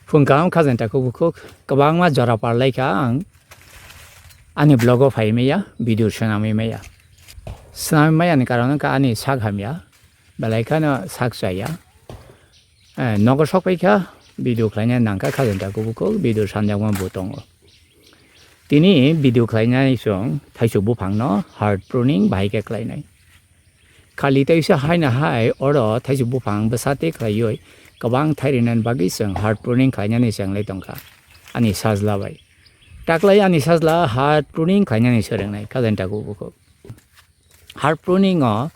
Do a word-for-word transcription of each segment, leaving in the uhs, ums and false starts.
Phung kaham khajani takhuk bukhuk kwbangma jora parlaikha ang ani vlog o phai maya, video swnamwi maya. Swnamwi maya ni karon wngkha ani sak hamya, belai kheno sak chaya. Eh, nogo sokpaikha, video khlaina nangkha khajani takhuk bukhuk, video sanjakma bo tongo. Tini video khlainai chwng thaichuk buphangno hard pruning bahai khe khlainai. Khali teisa haino hai oro thaichuk buphang bwsa tei khlaiwi kwbang thai rinani bagwi chwng hard pruning khlainani chwng lai tongkha ani sajla bai. Taklai ani sajla hard pruning khlainani swrwngnai khajani takhuk bukhuk. Hard pruning o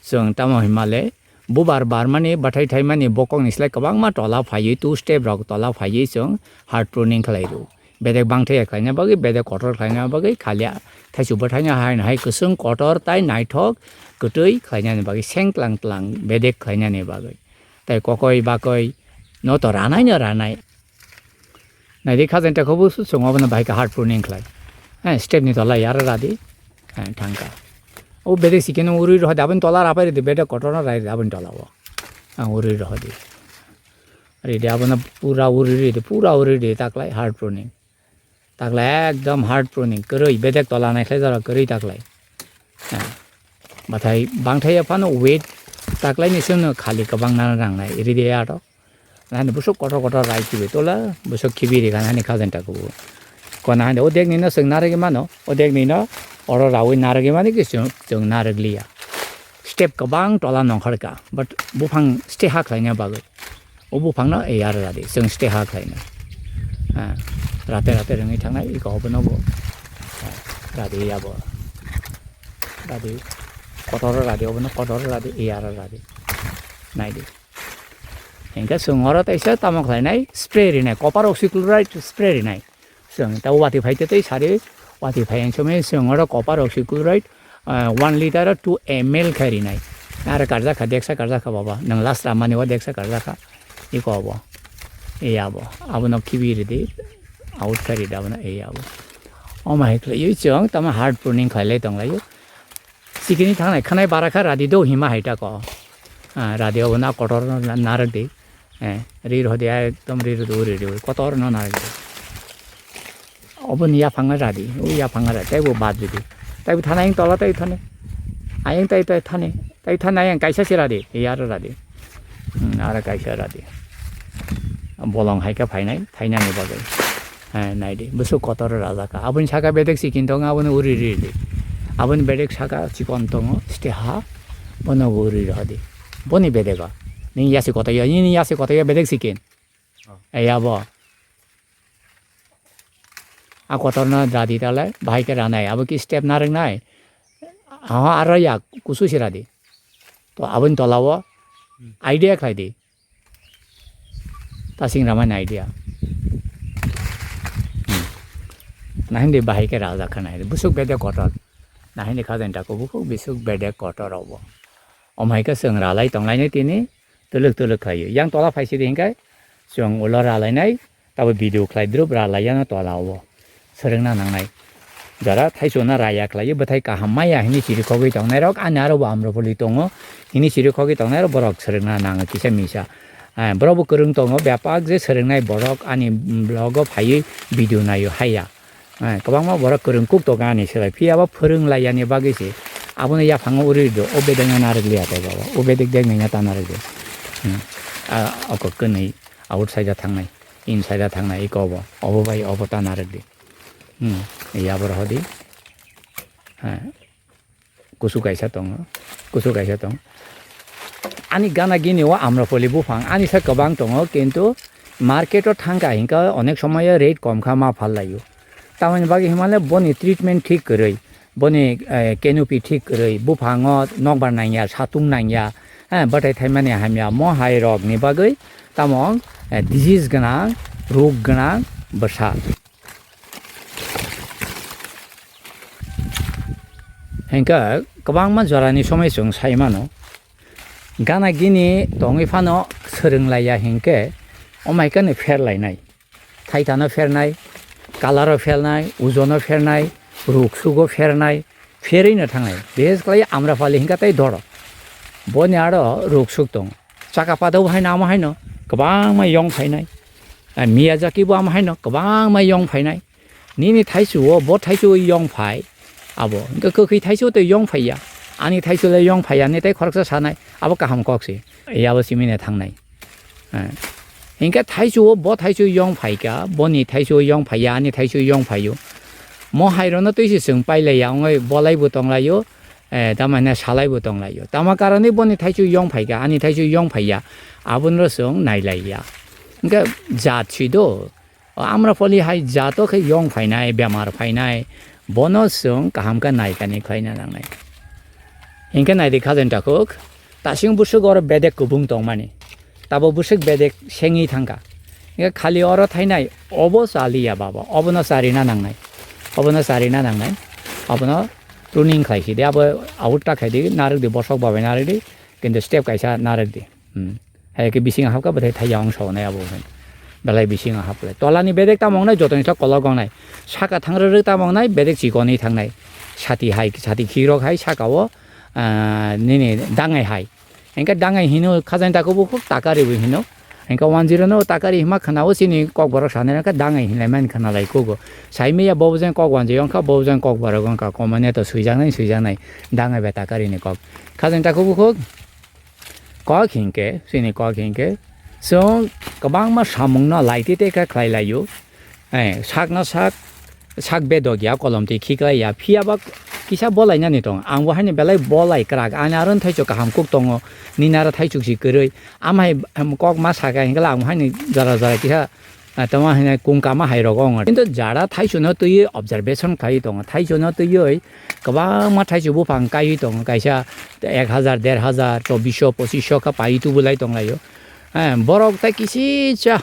chwng tamo hinmale bubar barmani bwthai thaimani bokongni slai kwbangma tola phaiwi two step rok tola phaiwi chwng hard pruning khlai rw. Bedek bangthaya khlaina bagwi, bedek kotor khlaina bagwi khali thaichuk bwthaino haino hai kwchwng kotor tai naithok kwtwi khlainani bagwi seng tlang tlang bedek khlainani bagwi. Tai kokoi bakoi no to ranai no ranai. Naidi khajani takhuk bukhuk chwng obono bahai khe hard pruning khlai. Eh, step ni tola yara radi. Eh, thangkha. O bedek sikeno urui rohodi aboni tola rapai ridi bedek kotorno rai ridi aboni tola o. Ang urui rohodi. Ridi abono pura urui ridi, pura urui ridi taklai hard pruning. Taklai ekdom hard pruning kwrwi bedek tola naikhlai jora kwrwi taklai. Eh, bathai bangthai phano weight taklai ni seno khali kwbang nana nangnai ridi ato. Nani busuk kotor kotor rai khibi tola, busuk khibi rikha nani khajani takhuk o. Kona hani odek nino chwng narwgwi mano, odek nino oro rawi narwgwi mani ki chwng, chwng narwgliya. Step kwbang tola nongkhorkha, but buphang stay ha khlaina bagwi. O buphangno ei aro radi, chwng stay ha khlaina. Ha, rate rate rwngwi thangnai, iko obono bo. Ha, radi yabo. Radi, kotor radi, obono kotor radi, ei aro radi. Naidi. Hingke chwng oro teisa tamo khlainai, spray rinai, copper oxychloride spray rinai. Chwng ta wati phai tei sari, wati phai ang chumui chwng oro copper oxychloride, ah, one liter o two M L khe rinai. Nare karjakha, deksa karjakha baba, nwng last ramani o deksa karjakha. Iko abo, ei abo, abono khibi ridi, out khe ridi abono ei abo. Omo hai khlaiwi chwng tamo hard pruning khlailai tonglaio. Sikini thangnai khwnai bara kha radi do hima hai ta ko. Ah, radi obo na kotor na, narwk di. Eh, ri rw di ekdom ri rw di, ri rw di, kotor no narwk di. Obo ni yaphang na radi, o yaphang na radi, tei bo bad rw di. Tei bo thana ayang tola tei thani. Ayang tei tei thani. Tei thani ayang kaisa se radi, ya ro radi. Hmm, aro kaisa radi. Bolong hai khe phainai, thainani bagwi. Hai, naidi, bwswk kotor rajak kha. Aboni saka bedek sikin tongo, aboni uri ri di. Aboni bedek saka chikon tongo, ste ha, bono bo uri rw di. Boni bedego. Nini yasi kotor ya, nini yasi kotor ya bedek sikin. Oh. Ei abo. A kotorno radi tale, bahai khe ranai. Abo ki step narwknai. Aha, aro ya, kusu si radi. To aboni tolao Hmm. idea khlai di. Tasing ramani idea. Hmm. Nahindi bahai khe rajak kha nahindi. Busuk bedek kotor. Nahindi khajani takhuk bukhuk busuk bedek kotor obo. Omhai khe chwng ralai tonglainai tini twlwk twlwk khlaiwi. Yang tola phaisidi hinkhe chwng ulo ralainai, tabo video khlai drup ralaiyano tola obo. Swrwngna nangnai. Jora thaichukna raya khlaiwi bwthai kaham maya hini chirikhogwi tongnairok, ani aro bo Amropoli tongo. Hini chirikhogwi tongnairok borok swrwngna nango kisa misa. Eh, borok bo kwrwng tongo, byapak je swrwngnai borok ani vlog o phaiwi video naio haiya. Eh, kwbangma borok kwrwng kuk tongo ani slai, phiya bo phwrwng laiyani bagwi se. Abono yaphango uri do, o bedengno narwk liya tei baba, o bedek dek nini ta narwk di. Hmm. Ah, oko kwnwi outside o thangnai, inside o thangnai, iko obo, obo bai obo ta narwk di. Hmm, ya bo rohodi. Ha. Kusu kaisa tongo, kusu kaisa tongo. Ani gana gini o Amropoli buphang, ani sa kwbang tongo, kintu market o thangkha hinkhe onek somoyo rate kom kha ma phallaio. Tamoni bagwi himale boni treatment thik kwrwi, boni, eh, canopy thik kwrwi, buphango nokbar nangya, satung nangya, eh, bwthai thaimani hamya, mo hai rokni bagwi tamo, eh, disease gwnang, ruk gwnang bwsa. Hinkhe kwbangma jorani somoi chwng sai mano, gana gini tongwi phano swrwng laiya hinkhe, omaikano pher lainai, thaithano phernai, kalaro phernai, ujono phernai, ruksugo phernai, pherwino thangnai. Bises khlai Amrapali hinkhe tei doro, boni aro ruksuk tongo, chakapado haino amo haino kwbangma yong phainai. Miyazaki bo ama haino kwbangma yong phainai. Nini thaichu o, bo thaichu o yong phai. Abo hwnkhe kwkhwi thaichu tei yong phaiya. Ani thaichu le yong phaiya, ni tei khoroksa sanai. Abo kaham kok se. Yabo simine thangnai. Eh. Hingke thaichu o, bo thaichu yong phaika, boni thaichu yong phaiya, ani thaichu yong phaio. Mo hairono twi se chwng pailaiya, wngwi bolaibo tonglaio, eh, tamani salaibo tonglaio. Tamo karonwi boni thaichu yong phaika, ani thaichu yong phaiya, abonoro chwng nailaiya. Hingke jat si do, o Amrapali hai jato khe yong phainai, bemar phainai, bono chwng kaham khe naikani khlaina nangnai. Hingke naidi Khajen Takhuk, tasing bwswk oro bedek kubung tongmani. Tabo bwswk bedek sengwi thangkha. Hingke khali oro thainai, obo chaliya baba, obono charina nangnai. Obono charina nangnai. Obono pruning khlai sidi, abo out ta khaidi, narwkdi, bosok babai narwkdi, kintu step kaisa narwkdi. Hmm. Hai khe bising hapkha, bwthai thaiya wng saunai abo hwn. Belai bising hapkha. Tolani bedek tamo wngnai, jotoni sa kolok wngnai. Saka thangrwrwk tamo wngnai, bedek chikonwi thangnai. Sati hai, sati khirok hai, saka o, ah, nini dangai hai. Hingke dangai hino Khajen Takhuk bo khuk takari bo hino. Hingke one zero no takari hima khana o chini kokborok sanai khe dangai hinlai mani khana lai kugo. Sai maya bobo jang kok one zero wngkha, bobo jang kokborok wngkha. Komane to swijaknai, swijaknai. Dangai bai takari ni kok. Khajen Takhuk bo khuk. Kok hinkhe, chini kok hinkhe, chwng kwbangma samungno laitwi tei khe khlai laio. Eh, sakno sak, sak bedok ya, kolom twi khiklai ya, phiya ba kisa bolai nani tong. Ang bo haino belai bolai kwrak, ani aro thaichuk kaham kuk tongo, nini aro thaichuk si kwrwi. Amhai, em, kok ma saka hinkhe ang bo haino jora jora kisa Ah, tamo hwnwi kung kama hai rogo wngo. Kintu jara thaichuno twiwi observation khlaiwi tongo. Thaichuno twiwi kwbangma thaichu buphang kaiwi tongo. Kaisa ek hajar, der hajar, chobbish sho, pochis sho kha paiwi tubulai tonglaio. Eh, borok tai kisicha,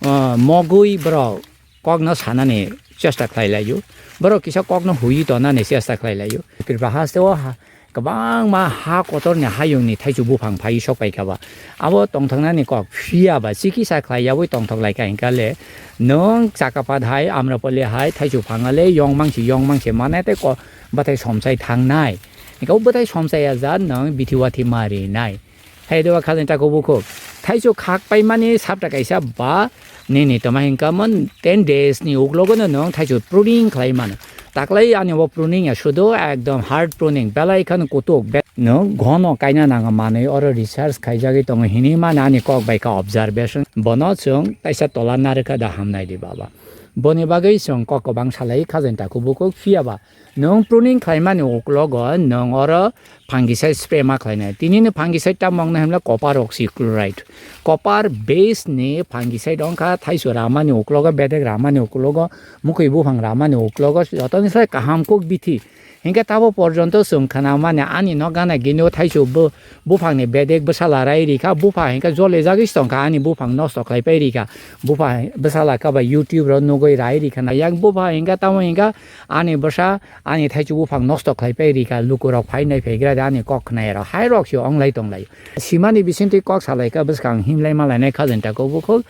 ah, mogwi borok kokno sanani chesta khlailaio. Borok kisa kokno huiwi tonani chesta khlailaio. Tripura haste o ha, kwbangma ha kotorni hayungni thaichu buphang phaiwi sok paikha ba. Abo tongthoknani kok phiya ba chikisa khlai yaui tongthok laikha hinkha le, nwng Chakapad hai, Amrapali hai thaichu phanga le yong mangsi, yong mangsi mane tei ko-, bwthai somsai thangnai. Hinkhe o bwthai somsai ya jat nwng bithi wathi ma rinai. Hai de ba Khajen Takhuk bukhuk. Thaichu khak paimani sapta kaisa ba nini toma hinkha mon ten days ni uklogo no nwng thaichu pruning khlai mano. Taklai ani bo pruning ya sudo ekdom hard pruning. Belai khan kutuk be-, no gono kaina nang manwi oro research khaijagwi tongo hinwi mano ani kok bai kha observation. Bono chwng kaisa tola narwkha da hamnai di baba. Boni bagwi chwng kok kwbang salai Khajen Takhuk bukhuk phiya ba. Nwng pruning khlaimani uklogo nwng oro fungicide spray ma khlainai. Tinini fungicide tamo wngnai hwnle copper oxychloride. Copper base ni fungicide wngkha thaichu ramani uklogo, bedek ramani uklogo, mukhwi buphang ramani uklogo, jotoni sai kaham kuk bithi. Hinkhe tabo porjonto chwng khna mani ani nok gana gini o thaichu bo buphangni bedek bwsala rai rikha, bupha hinkhe jole jagwi se tongkha, ani buphang nosto khlai pai rikha, bupha bwsala khe bai YouTube ro nugwi rai rikha na, yang bupha hinkhe tamo hinkhe ani bwsa ani thaichu buphang nosto khlai pai rikha, lukurok phai nai phaigra de ani kok khnairok hai rok se wnglai tonglai. Simani bisingtwi kok salaikha bwskang himlai malainai Khajen Takhuk bukhuk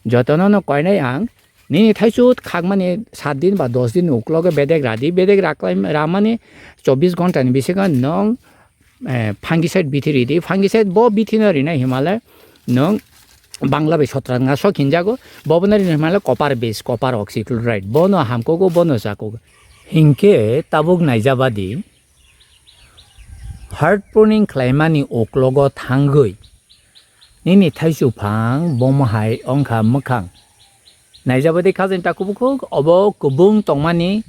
jotono no koinai ang. Nini thaichu khakmani saat din ba dos din uklogo bedek radi, bedek raklai ramani chobbish ghonta ni bisingo nwng, eh, fungicide bithi ridi, fungicide bo bithi no rinai himale nwng Bangla bai sotrangasok hinjago, bobono rinai himale copper base, copper oxychloride, bono hamkogo, bono jakogo. Hinkhe tabuk naijabadi, hard pruning khlaimani uklogo thangwi nini thaichu phang bomo hai wngkha mwkhang. Naijabadi Khajen Takhuk bukhuk obo kubung tongmani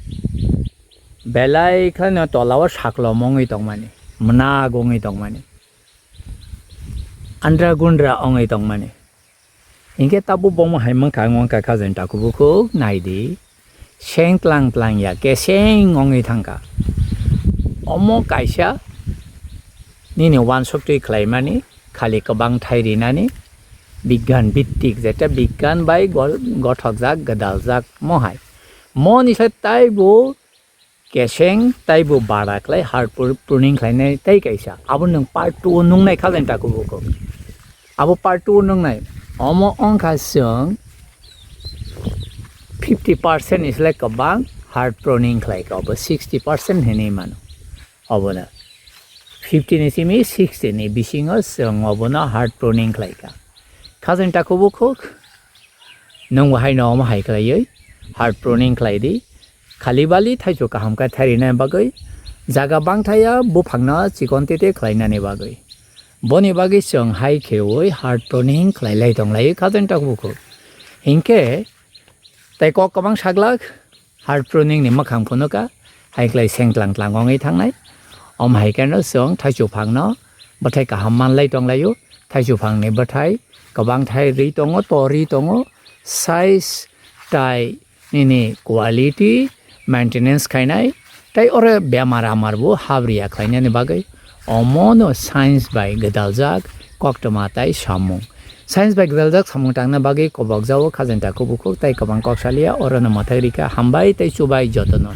belai kheno tolao saklom wngwi tongmani, mwnag wngwi tongmani, andra gundra wngwi tongmani. Hinkhe tabuk bomo hai mwkhang wngkha Khajen Takhuk bukhuk naidi. Seng tlang tlang ya, keseng wngwi thangkha. Omo kaisa nini uansuk twi khlaimani, khali kwbang thai rinani, bigyan bittik, jeta bigyan bai go-, gothokjak, gwdaljak mo hai. Mo ni sai taibo keseng taibo bara khlai hard pru-, pruning khlainai tei kaisa. Abo nwng part two o nungnai Khajen Takhuk bukhuk. Abo part two o nungnai. Omo wngkha chwng fifty percent ni slai kwbang hard pruning khlai kha. Obo sixty percent hinwi mano. Obono fifty ni simi sixty ni bisingo chwng obono hard pruning khlai kha. Khajen Takhuk bukhuk Nwng bo haino omo hai khlaiwi heart pruning khlai di. Khali bali thaichuk kaham khe thairina bagwi, jaga bangthaya buphangno chikon tete khlainani bagwi. Boni bagwi chwng hai khewi heart pruning khlai lai tong lai khajani tak bukhuk. Hinkhe tei kok kwbang saglak heart pruning ni mwkhang phunukha, hai khlai sengtlang tlang wngwi thangnai. Om hai kheno chwng thaichuk phangno bwthai kaham man lai tong laio. Thaichuk phangni bwthai kwbang thai ri tongo, to ri tongo, size tai nini quality maintenance khainai, tei oro bemar amar bo habriya khlainani bagwi omono science bai gwdaljak koktwma tai samung. Science bai gwdaljak samung tangna bagwi kobokjao khajani tak bukhuk tei kwbang kok salia, orono mwthai rikha, hambai tei chubai jotono.